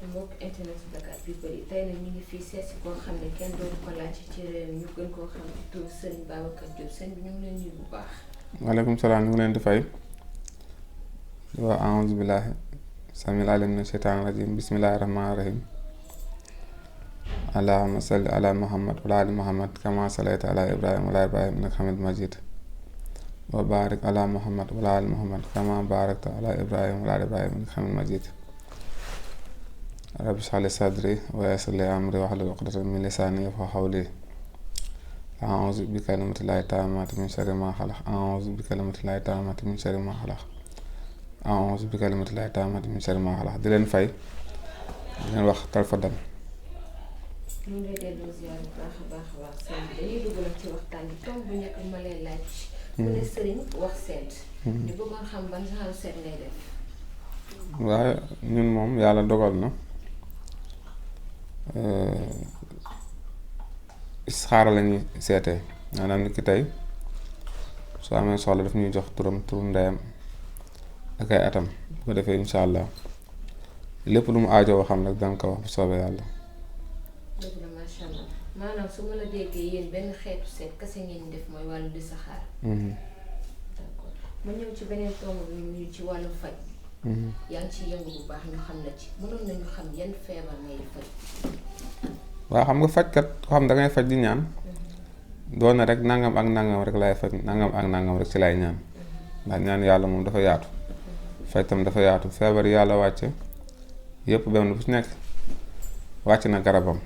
mbokk internet Dakar People yi tey nag ñu ngi fii seet si koo xam ne kenn dootu ko laaj ci réew mi ñu gën koo xam ci turu Serigne Babacar Diop sëñ bi ñu ngi leen nuyu bu baax. waaleykum salaam ñu ngi leen di fay di wax a'uuzu billaahi samiil aliim mina sheytaani rajiim bismillaahi rahmaani rahiim allahumma salli ala muhammad wa ala ali muhammad kama sallayta ala ibrahima wa ala ibrahima innaka hamiidun majiid wa baarik ala muhammad wa ala ali muhammad kama baarakta ala ibrahima wa ala ali ibrahima innaka hamiidun majiid rabbi shrah li sadri wa yassir li amri wahlul uqdatan min lisaani yafqahu qawli a'uuzu bi kalimatillahi taammaati min sharri maa xalaq a'uuzu bi kalimatillahi taammaati min sharri maa xalaq a'uuzu bi kalimatillahi taammaati min sharri maa xalaq di leen fay di leen wax tarfadan. ñu ngi lay delloo ziar bu baax a baax sëñ bi dañuy dugg nag ci waxtaan bi tomb bu njëkk ma lay laaj. mu ne sëriñ wax seet. ñu bëggoon xam ban genre seet ngay def. waaye ñun moom yàlla dogal na istixaara la ñuy seetee maanaam nit ki tey soo amee soxla daf ñuy jox turam ndeyam ak ay atam bu ko defee incha allah lépp lu mu aajoo xam rek danga ko wax bu soobee yàlla. dëgg la macha allah maanaam su ma la déggee yéen benn xeetu seet kese ngeen def mooy wàllu di saxaar. d'accord ma ñëw ci beneen tomb bi ñu ci wàllu faj. yaa ngi ciy yëngu bu baax ñu xam la ci mënoon nañu xam yan feebar ngay faj. waaw xam nga fajkat ko xam da ngay faj di ñaan doon na rek nangam ak nangam rek laay faj nangam ak nangam rek ci lay ñaan ndax ñaan yàlla moom dafa yaatu faj tam dafa yaatu feebar yàlla wàcce yëpp benn bu ci nekk wàcc na garabam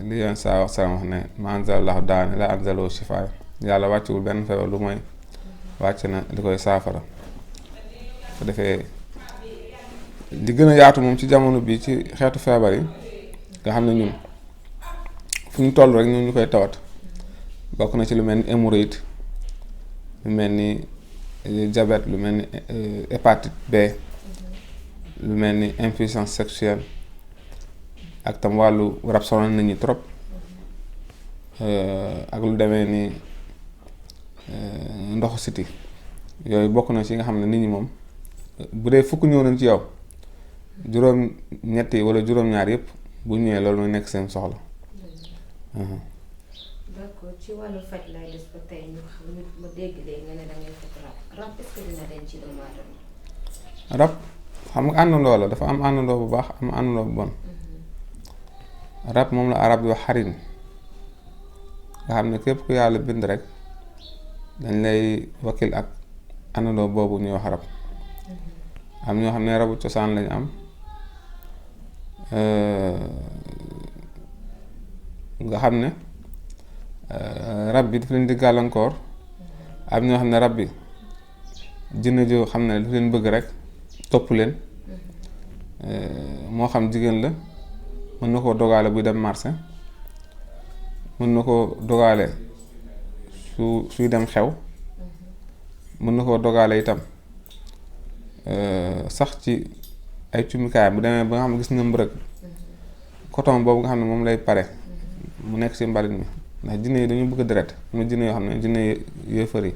li yoon saa wax salaam wax ne ma anzalallahu daan la anzalahu shifaa yàlla wàccewul benn feebar lu mooy wàcc na li koy saafara ko defee di gën a yaatu moom ci jamono bi ci xeetu feebar yi nga xam ne ñun fu ñu toll rek ñun ñu koy tawat bokk na ci lu mel ni hémorroïde lu mel ni diabète lu mel ni hépatite B lu mel ni impuissance sexuelle ak tam wàllu rab sonal nit ñi trop ak lu demee ni ndoxu siti yooyu bokk na ci nga xam ne nit ñi moom bu dee fukk ñëw nañ ci yow juróom ñetti wala juróom-ñaar yëpp bu ñëwee loolu mooy nekk seen soxla. d'accord ci wàllu faj laay des ba tey ñu xam ma dégg léegi nga ne dangay faj rab est-ce que dina dem ci doomu aadama. rab xam nga àndandoo la dafa am àndandoo bu baax am àndandoo bu bon. rab moom la arab di wax xarin nga xam ne képp ku yàlla bind rek dañ lay wakil ak àndandoo boobu ñuy wax rab. am ñoo xam ne rabu cosaan lañu am nga xam ne rab bi dafa leen di gàllankoor am ñoo xam ne rab bi jinne joo xam ne dafa leen bëgg rek topp leen moo xam jigéen la mën na koo dogaale buy dem marché mën na koo dogaale suy dem xew mën na koo dogaale itam sax ci ay cumikaay bu demee ba nga xam ne gis na mbërëg coton boobu nga xam ne moom lay pare mu nekk ci mbalit mi ndax jinne yi dañu bëgg deret mu jinne yoo xam ne jinne yéefar yi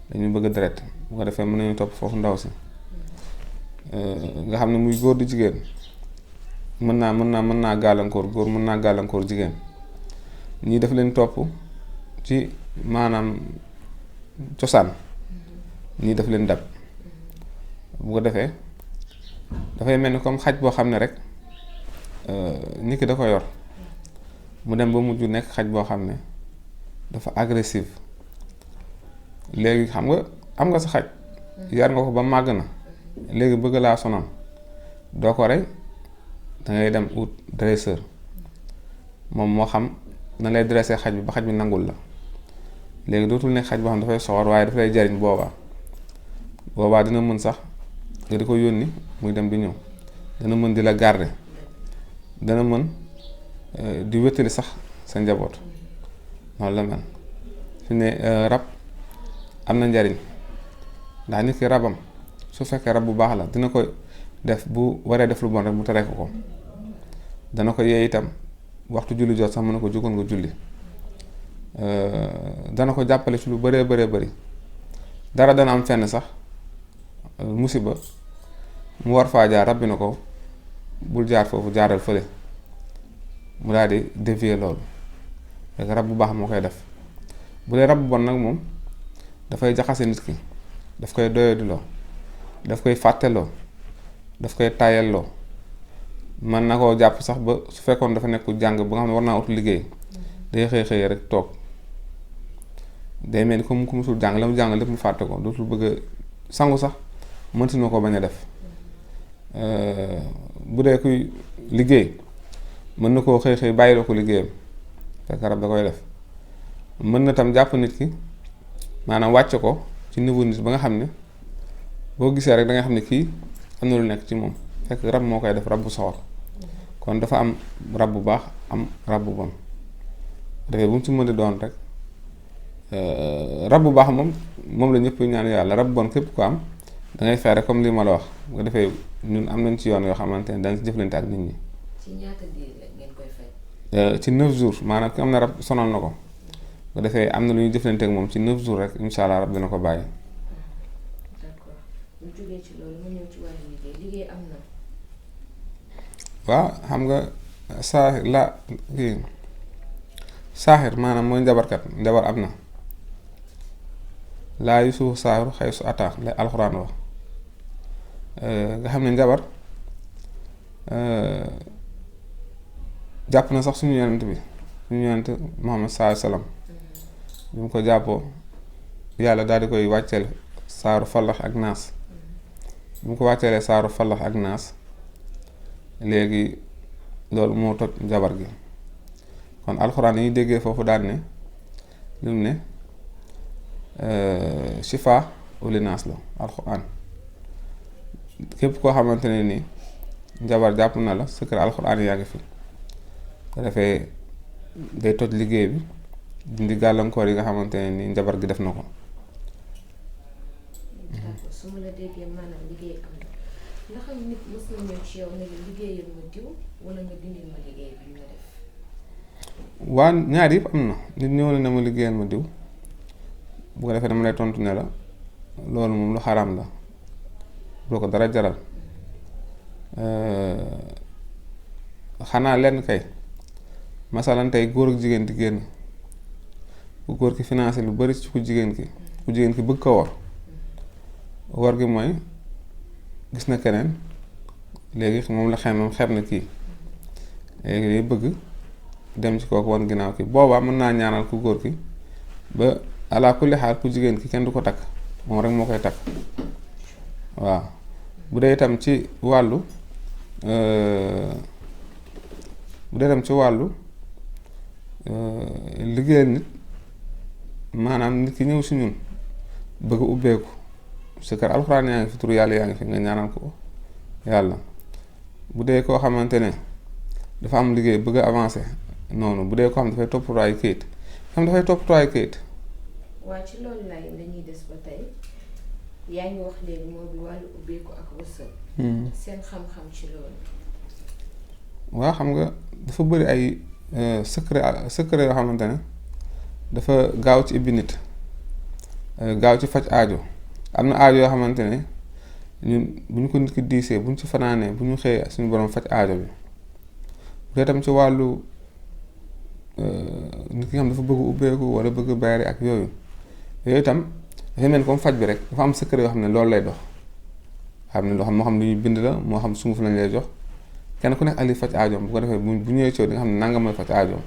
dañu bëgg deret bu ko defee mën nañu topp foofu ndaw si nga xam ne muy góor di jigéen mën naa gàllankoor góor mën naa gàllankoor jigéen ñii daf leen topp ci maanaam cosaan ñii daf leen dab bu ko defee dafay mel ni comme xaj boo xam ne rek nit ki da ko yor mu dem ba mujj nekk xaj boo xam ne dafa agressif léegi xam nga am nga sa xaj yar nga ko ba màgg na léegi bëgg laa sonal doo ko rey dangay dem ut dresseur moom moo xam na lay dresser xaj bi ba xaj bi nangul la léegi dootul nekk xaj boo xam ne dafay soxor waaye daf lay jariñ boobaa dina mën sax nga di ko yónni muy dem di ñëw dana mën di la garder dana mën di wéttali sax sa njaboot noonu la mel fi ne rab am na njariñ ndax nit ki rabam su fekkee rab bu baax la dina ko def bu waree def lu bon rek mu tere ko dana ko yee itam waxtu julli jot sax mën na ko jógoon nga julli dana ko jàppale ci lu bëree bëri dara dana am fenn sax musiba mu war faa jaar rab bi na ko bul jaar foofu, jaaral fële, mu daal di dévier loolu. fekk rab bu baax moo koy def. bu dee rab bu bon nag moom dafay jaxase nit ki, daf koy doyadiloo, daf koy fàtteloo, daf koy tayalloo, mën na koo jàpp sax ba su fekkoon dafa nekk jàng ba nga xam ne war naa ut liggéey, day xëy xëy rek toog, day mel ni comme ku musul jàng la mu jàng lépp mu fàtte ko, dootul bëgg a sangu sax mënti na ko bañ a def. bu dee kuy liggéey mën na koo xëy xëy bàyyiloo ko liggéeyam, fekk rab da koy def. mën na tam jàpp nit ki maanaam wàcc ko ci niveau nit ba nga xam ne boo gisee rek da nga xam ne kii am na lu nekk ci moom, fekk rab moo koy def, rab bu soxor. kon dafa am rab bu baax am rab bu bon, dafay bu mu ci mën di doon rek. rab bu baax moom la ñëpp ñaan yàlla. rab bu bon képp ko am da ngay fexe comme li ma la wax, nga defee ñun am nañ ci yoon yoo xamante ne dañ ci jëflante ak nit ñi. ci ñaata diir ngeen koy faj? ci 9 jours, maanaam ki am na rab sonal na ko, nga defee am na lu ñuy jëflante ak moom ci 9 jours rek incha allah rab dina ko bàyyi. d'accord ñu jógee ci loolu mu ñëw ci wàllu liggéey am na. waaw xam nga saaxir maanaam mooy njabarkat, njabar am na. laa yu suuf saaxiru xëy su ataa lay alxuraan wax. nga xam ne njabar jàpp na sax suñu yonent bi, suñu yonent Muhammad sallallahu alayhi wasallam bi mu ko jàppoo yàlla daal di koy wàcceel saaru fallax ak naas. bi mu ko wàcceelee saaru fallax ak naas léegi loolu moo toj njabar gi. kon alxuraan yi ñuy déggee foofu daal ne lu mu ne shifa uli naas la alxuraan. képp koo xamante ne ni njabar jàpp na la sa kër alxuraan yaa ngi fi, ko defee day toj liggéey bi, dindi gàllankoor yi nga xamante ne ni njabar gi def na ko. d'accord su ma la déggee maanaam liggéey am na, ndax nit mës na ñëw ci yow ne la liggéeyal ma diw wala nga dindil ma liggéey bi nga def? waa ñaar yëpp am na. nit ñëw na ne ma liggéeyal ma diw, bu ko defee dama lay tontu ne la loolu moom lu xaraam la, boo ko dara jaral. xanaa lenn kay, masalan tey góor ak jigéen di génn, ku góor ki financé lu bari ci ku jigéen ki bëgg ko war gi mooy gis na keneen, léegi moom la xeeb na kii, léegi day bëgg dem ci kooku wan ginnaaw ki, boobaa mën naa ñaanal ku góor ki ba ala kulli xaal ku jigéen ki kenn du ko takk, moom rek moo koy takk. waaw bu dee itam ci wàllu liggéeyal nit, maanaam nit ki ñëw si ñun bëgg ubbeeku sa kër alxuraan yaa ngi fi, turu yàlla yaa ngi fi, nga ñaanal ko yàlla. bu dee koo xamante ne dafa am liggéey bëgg a avancer noonu, bu dee koo xam dafay toppatoo ay kayit, waa ci loolu lañuy des ba tey. yaa ngi wax léegi moo bi wàllu ubbeeku ak wërsëg. seen xam-xam ci loolu. waaw xam nga dafa bëri ay secret yoo xamante ne dafa gaaw ci ibbi nit, gaaw ci faj aajo. am na aajo yoo xamante ne ñun bu ñu ko nit ki diisee, bu ñu ci fanaanee, bu ñu xëyee suñu borom faj aajo bi. bu dee tam ci wàllu nit ki nga xam dafa bëgg ubbeeku wala bëgg bayre ak yooyu itam dafay mel comme faj bi rek, dafa am secret yoo xam ne loolu lay dox. xam ne loo xam moo xam lu ñuy bind la, moo xam sunguf lañ lay jox, kenn ku nekk ali faj aajoom. bu ko defee bu ñëwee ci yow di nga xam ne nanga mooy faj aajoom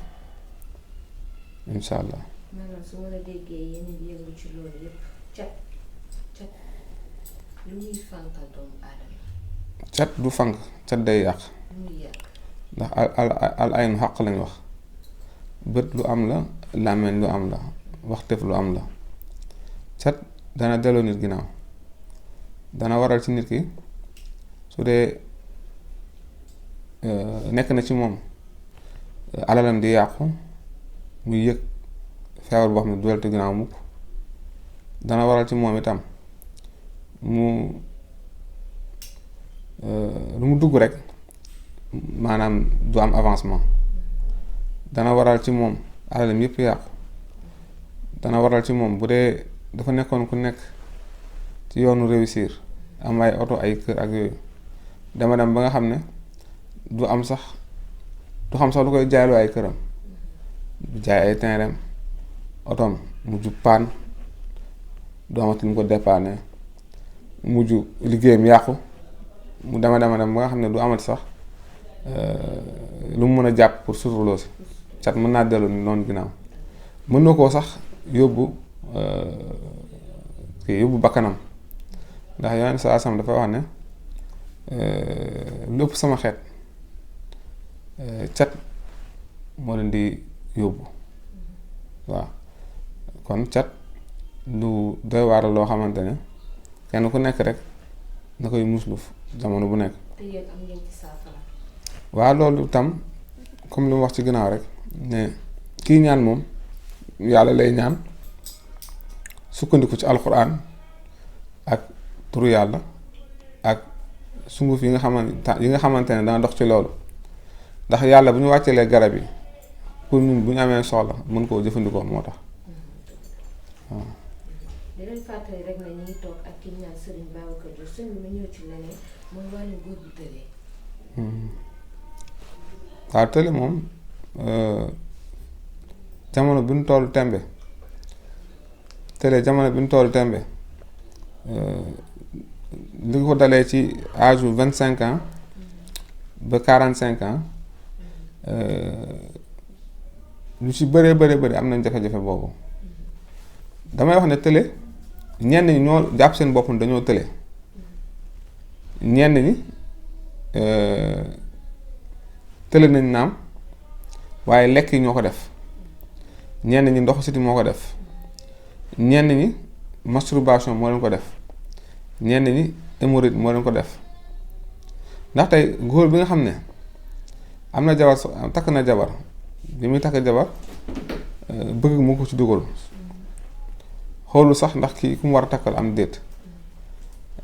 incha allah. maanaam su ma la déggee yéen a ngi yëngu ci loolu yëpp, cat lu ñuy fànkal doomu aadama. cat du fànk, cat day yàq. lu muy yàq. ndax al aynu xaq lañ wax, bët lu am la, làmmeñ lu am la, waxteef lu am la. cat dana delloo nit ginnaaw, dana waral ci nit ki su dee nekk na ci moom alalam di yàqu, muy yëg feebar boo xam ne du deltu ginnaaw mukk. dana waral ci moom itam mu lu mu dugg rek maanaam du am avancement. dana waral ci moom alalam yëpp yàqu. dana waral ci moom bu dee dafa nekkoon ku nekk ci yoonu réussir, am ay oto ay kër ak yooyu, dama dem ba nga xam ne du am sax du xam sax lu koy jaayloo ay këram du jaay ay terrain otom mujj paan du amati lu mu ko dépanner mujj liggéeyam yàqu mu dema ba nga xam ne du amati sax lu mu mën a jàpp pour suturloo si cat mën naa dellu ni noonu ginnaaw mën na koo sax yóbbu bakkanam ndax yoon sa asam dafa wax ne lépp sama xeet cat moo leen di yóbbu waaw kon cat lu doy waar loo xamante ne kenn ku nekk rek na koy muslu jamono bu nekk. te yéen am ngeen ci saafara. waaw loolu tam comme li mu wax ci ginnaaw rek ne kii ñaan moom yàlla lay ñaan sukkandiku ci alxuraan ak turu yàlla ak sunguf yi nga xamante ne dana dox ci loolu ndax yàlla bu ñu wàcceelee garab yi pour ñun bu ñu amee soxla mën koo jëfandikoo moo tax waaw. di leen fàttali rek na ñu ngi toog ak ki ñaan Serigne Babacar Diop sëñ bi ma ñëw ci leneen mooy wàllu góor bu tëlee. waaw tële moom jamono bi ñu toll tembe li ko dalee ci âge u 25 ans ba 45 ans lu ci bëree am nañ jafe-jafe boobu damay wax ne tële ñenn ñi ñoo jàpp seen bopp dañoo tële ñenn ñi tële nañ naam waaye lekk yi ñoo ko def ñenn ñi ndoxu siti moo ko def ñenn ñi masturbation moo leen ko def ñenn ñi hémorroïde moo leen ko def ndax tey góor bi nga xam ne am na jabar takk na jabar bi muy takk jabar bëgg mu ko ci dugal xoolu sax ndax kii ku mu war a takkal am déet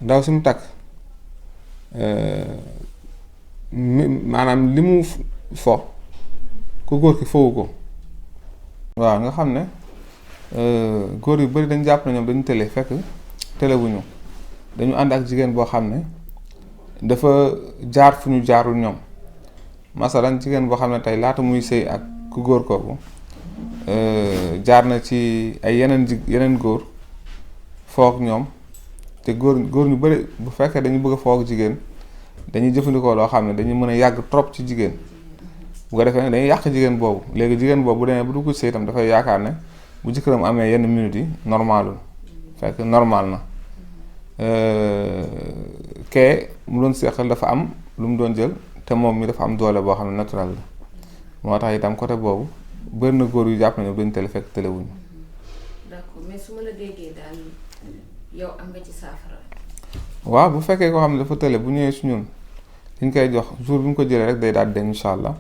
ndaw si mu takk maanaam li mu fo ku góor ki fowu ko waaw nga xam ne góor yu bari dañ jàpp na ñoom dañu tële fekk tëlewuñu dañu ànd ak jigéen boo xam ne dafa jaar fu ñu jaarul ñoom masalan jigéen boo xam ne tey laata muy sëy ak ku góor kooku jaar na ci ay yeneen góor foog ñoom te góor ñu bari bu fekkee dañu bëgg a foog jigéen dañuy jëfandikoo loo xam ne dañuy mën a yàgg trop ci jigéen bu ko defee nag dañuy yàq jigéen boobu léegi jigéen boobu bu demee bu dugg sëy itam dafay yaakaar ne bu jëkkëram amee yenn minutes yi normalul fekk normal na kee mu doon seqal dafa am lu mu doon jël te moom mi dafa am doole boo xam ne naturel la moo tax itam côté boobu bëri na góor yu jàpp nañu dañu tële fekk tëlewuñu. d'accord mais su ma la déggee daal yow am nga ci saafara. waaw bu fekkee koo xam ne dafa tële bu ñëwee si ñun liñ koy jox jour bi ñu ko jëlee rek day daal di incha allah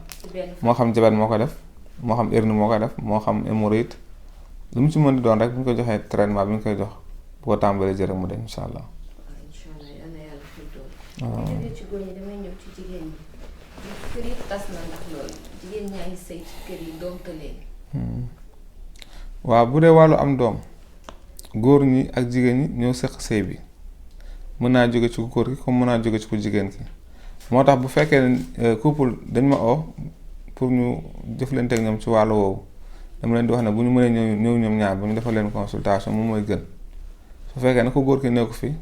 moo xam jabet moo ko def moo xam hernie moo ko def moo xam hémorroïde lu mu ci mën di doon rek bu ñu ko joxee traitement bi ñu koy jox bu ko tàmbalee jël rek mu dem incha allah. incha allah yal na yàlla fay doon. waaw bu jógee ci góor ñi damay ñëw ci jigéen ñi kër yi tas na ndax loolu jigéen ñaa ngi sëy ci kër yi doom tëlee. waaw bu dee wàllu am doom góor ñi ak jigéen ñi ñoo seq sëy bi mën naa jóge ci ku góor ki comme mën naa jóge ci ku jigéen ki moo tax bu fekkee ne couple dañ ma oo pour ñu jëflante ak ñoom ci wàllu woowu dama leen di wax ne bu ñu mënee ñëw ñoom ñaar bu ñu defal leen consultation moom mooy gën su fekkee ne ku góor ki nekku fi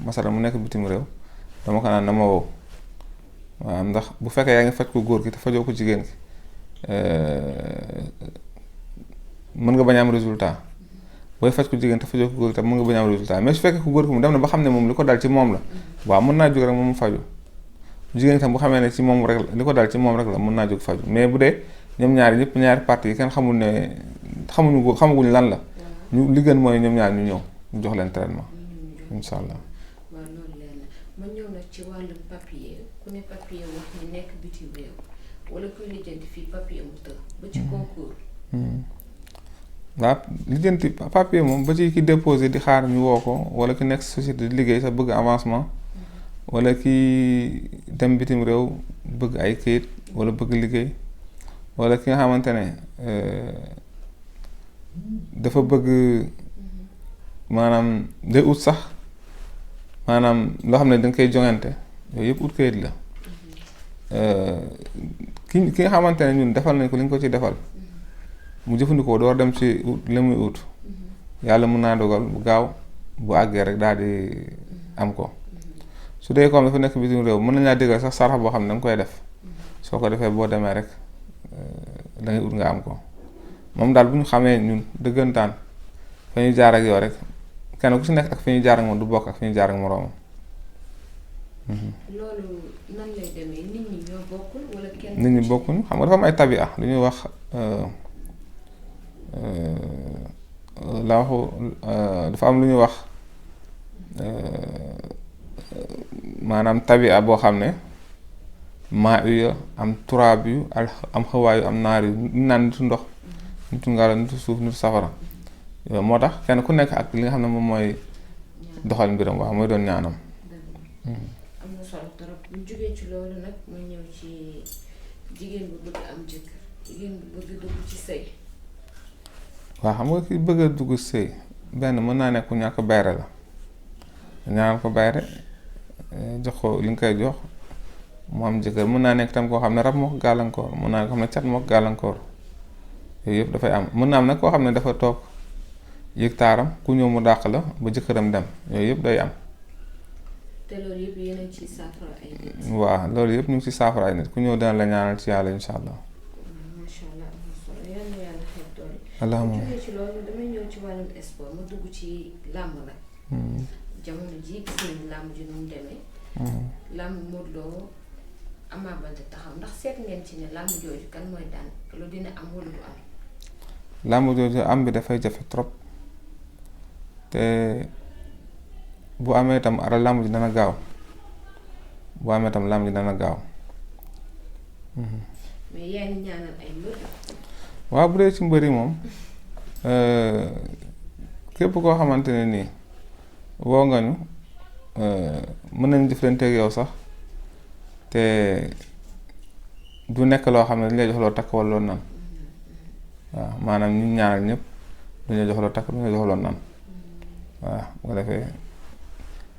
masala mu nekk bitim réew dama ko naan na ma woo waaw ndax bu fekkee yaa ngi faj ko góor ki te fajoo ko jigéen ki mën nga bañ am résultat booy faj ko jigéen te fajoo ko góor ki tam mën nga bañ am résultat mais su fekkee ku góor ki mu dem na ba xam ne moom li ko dal ci moom la waaw mën naa jóg rek moom mu faju jigéen tam bu xamee ne ci moom rek li ko dal ci moom rek la mën naa jóg faju mais bu dee ñoom ñaari ñëpp ñaari parti yi kenn xamul ne xamaguñ lan la ñu li gën mooy ñoom ñaar ñu ñëw ñu jox leen traitement incha allah. waaw loolu leen ma ñëw nag ci wàllum papier ku ne papier wax ni nekk bitim réew wala kuy lijjanti fii papier mu të ba ci concours. waaw lijjanti papier moom ba ci ki déposé di xaar ñu woo ko wala ki nekk société di liggéey sax bëgg avancement wala ki dem bitim réew bëgg ay kayit wala bëgg liggéey wala ki nga xamante ne dafa bëgg maanaam day ut sax maanaam loo xam ne danga koy joŋante yooyu yëpp ut kayit la ki nga xamante ne ñun defal nañ ko li ñu ko ci defal mu jëfandikoo door dem ci ut la muy ut yàlla mën naa dogal bu gaaw bu àggee rek daal di am ko su dee comme dafa nekk bitim réew mën nañ laa déggal sax sarax boo xam ne da nga koy def soo ko defee boo demee rek da ngay ut nga am ko moom daal bu ñu xamee ñun dëggantaan fa ñuy jaar ak yow rek kenn ku si nekk ak fi ñuy jaar ak moom du bokk ak fi ñuy jaar ak moroomam. loolu nan lay demee nit ñi ñoo bokkul wala kenn. nit ñi bokkuñu xam nga dafa am ay tabia lu ñuy wax la waxu dafa am lu ñuy wax maanaam tabia boo xam ne maa yu am turaab yu am xawaa yu am naar yu ñu naan nitu ndox nitu ngelaw nitu suuf nitu safara yooyu moo tax kenn ku nekk ak li nga xam ne moom mooy doxal mbiram waaw mooy doon ñaanam. am na solo trop bu ñu jógee ci loolu nag ma ñëw ci jigéen bu bëgg am jëkkër jigéen bu bëgg dugg ci sëy. waaw xam nga ki bëgg a dugg sëy benn mën naa nekk ku ñàkk bayre la ñaanal ko bayre jox ko li nga koy jox mu am jëkkër mën naa nekk tam koo xam ne rab moo ko gàllankoor mën naa ko xam ne cat moo ko gàllankoor yooyu yëpp dafay am mën naa am nag koo xam ne dafa toog yëg taaram ku ñëw mu dàq la ba jëkkëram dem yooyu yëpp day am. te loolu yëpp yéen a ngi ciy saafara ay nit. waaw loolu yëpp ñu ngi ci saafara ay nit ku ñëw dana la ñaanal ci yàlla incha allah. macha allah am na solo yal na yàlla xeeb doole. allahumma bu jógee ci loolu damay ñëw ci wàllum sport ma dugg ci làmb nag. jamono ji gis nañu làmb ji nu mu demee. làmb Modou Lo Ama Baldé taxaw ndax seet ngeen ci ne làmb jooju kan mooy daan lu dina am wala du am. làmb jooju am bi dafay jafe trop te bu amee itam ara làmb ji dana gaaw bu amee itam làmb ji dana gaaw. mais yaa ngi ñaanal ay mbër. waaw bu dee ci mbër yi moom képp koo xamante ne nii woo nga ñu mën nañu jëflante ak yow sax te du nekk loo xam ne dañu lay jox loo takk wala loo nan waaw maanaam ñu ñaanal ñëpp du ñu jox loo takk du ñu jox loo nan waaw bu ko defee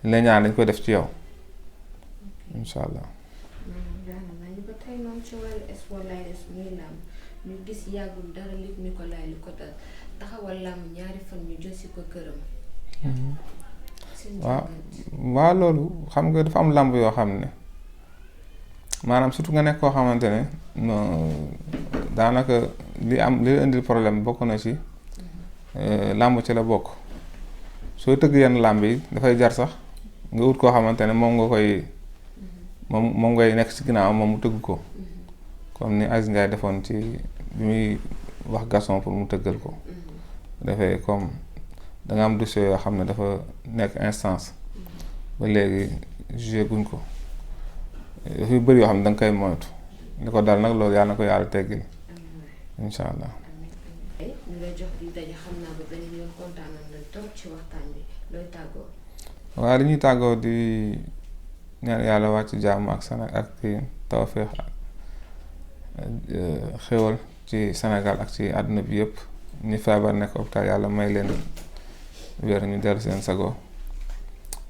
li lay ñaan dañ koy def ci yow incha allah. ñu ba tey moom ci wàllu sport laay des muy làmb ñu gis yàggul dara lit ñu ko laay li ko dal taxawal làmb ñaari fan ñu josi ko këram. waaw loolu xam nga dafa am làmb yoo xam ne maanaam surtout nga nekk koo xamante ne daanaka li la indil problème bokk na ci làmb ci la bokk soo tëgg yenn làmb yi dafay jar sax nga ut koo xamante ne moom nga koy moom ngay nekk ci ginnaaw moom mu tëgg ko comme ni Aziz Ndiaye defoon ci bi muy wax Gaston pour mu tëggal ko dafay comme danga am dossier yoo xam ne dafa nekk instance ba léegi jugé guñ ko dafay bëri yoo xam ne danga koy moytu li ko dal nag loolu yàlla na ko yàlla teggil incha allah. ñu lay jox di daje xam naa ba beneen yoon kontaan nañ trop ci waxtaan bi looy tàggoo. waaw li ñuy tàggoo di ñaan yàlla wàcc jàmm ak Sénégal ak ci tawfeex xéwal ci Sénégal ak ci àdduna bi yëpp ñi feebar nekk hôpital yàlla may leen wér ñu dellu seen sago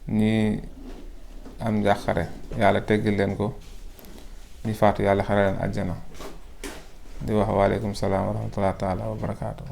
ñi am njàqare yàlla teggil leen ko ñi faatu yàlla xare leen àjjana di wax waaleykum salaam wa rahmatullahi taala wa barakaatu.